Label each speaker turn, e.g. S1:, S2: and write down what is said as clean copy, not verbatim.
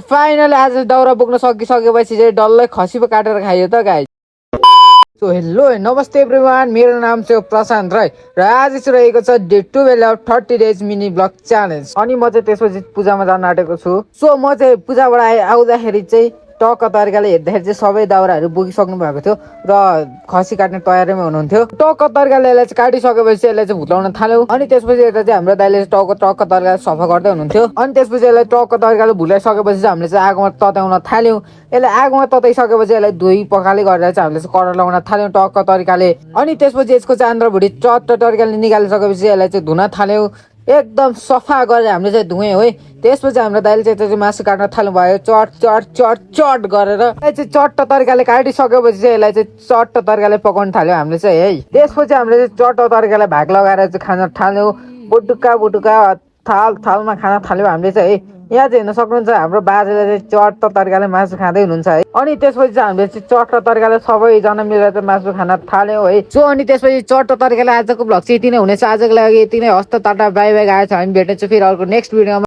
S1: Finally आज दाउरा बोक्न सकिसकेपछि चाहिँ डल्लै खसी पो काटेर खाइयो त गाई। सो हेलो नमस्ते एभ्रिवान, मेरो नाम चाहिँ प्रशान्त राई र आज चाहिँ रहेको छ day 12 of 30 days mini blog challenge. अनि म चाहिँ त्यसपछि पूजामा जान आँटेको छु। सो म चाहिँ पूजाबाट आउँदाखेरि चाहिँ टक्क तरिकाले हेर्दाखेरि चाहिँ सबै दाउराहरू बोकिसक्नु भएको थियो र खसी काट्ने तयारीमा हुनुहुन्थ्यो। टक्क तरिकाले यसलाई चाहिँ काटिसकेपछि यसलाई चाहिँ भुत्लाउन थाल्यो। अनि त्यसपछि यता चाहिँ हाम्रो दाइले टक्क तरिकाले सफा गर्दै हुनुहुन्थ्यो। अनि त्यसपछि यसलाई टक्क तरिकाले भुलाइसकेपछि चाहिँ हामीले चाहिँ आगोमा तताउन थाल्यौँ। यसलाई आगोमा तताइसकेपछि यसलाई धोइ पखाली गरेर चाहिँ हामीले चाहिँ करार लगाउन थाल्यौँ टक्क तरिकाले। अनि त्यसपछि यसको चाहिँ आन्द्राभुँडी चट्ट तरिकाले निकालिसकेपछि यसलाई चाहिँ धुन थाल्यौँ। एकदम सफा गरेर हामीले चाहिँ धुयौँ है। त्यसपछि हाम्रो दाइले चाहिँ मासु काट्न थाल्नु भयो चट चट चट चट गरेर। यसलाई चाहिँ चट्ट तरिकाले काटिसकेपछि चाहिँ यसलाई चाहिँ चट्ट तरिकाले पकाउन थाल्यौँ हामीले चाहिँ है। त्यसपछि हामीले चाहिँ चट्ट तरिकाले भाग लगाएर चाहिँ खान थाल्यौँ। बुटुका थालमा खान थाल्यौँ हामीले चाहिँ है। यहाँ चाहिँ हेर्न सक्नुहुन्छ हाम्रो बाजेले चाहिँ चट्ट तरिकाले मासु खाँदै हुनुहुन्छ है। अनि त्यसपछि चाहिँ हामीले चाहिँ चट्ट तरिकाले सबैजना मिलेर चाहिँ मासु खान थाल्यौँ है। सो अनि त्यसपछि चट्ट तरिकाले आजको भ्लग चाहिँ यति नै हुनेछ। आजको लागि यति नै। हस्त टाटा बाई बाई। आएछ हामी भेट्नेछु फेरि अर्को नेक्स्ट भिडियोमा।